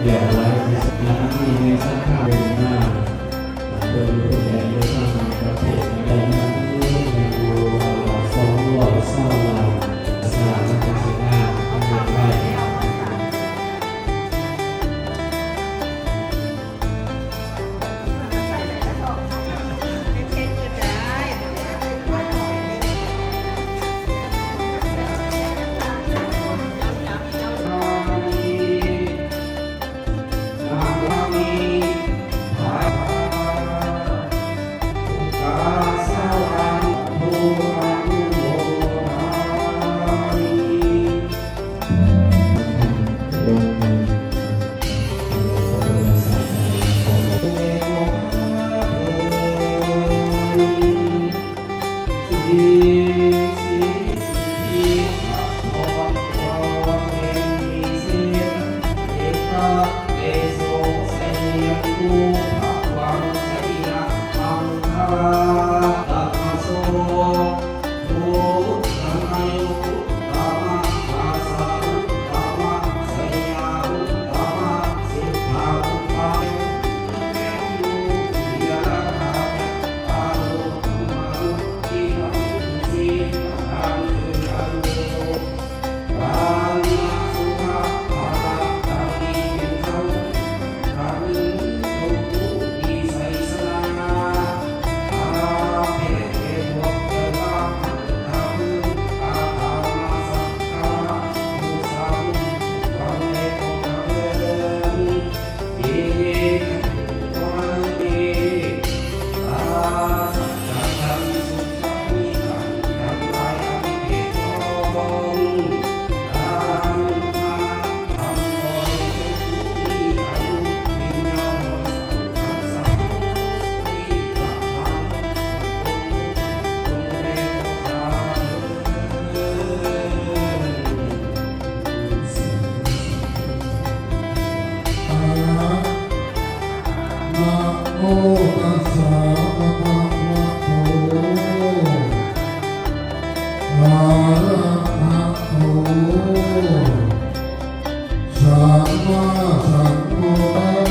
ຫຼາຍທີ່ສຸດໃນທີ່ມີສັດທາເດີນມາ ເບິ່ງຜູ້ໃດຢູ່ທາງປະເທດໃດນັ້ນ ຍັງຢູ່ສອງຮ້ອຍຊາວລ້ານ ສາມພັນຊາວຫ້າ ທາງເມືອງໄດ້. ນະໂມຕັດສະ ພະຄະວະໂຕ ອະລະຫະໂຕ ສຳມາສຳພຸດທັດ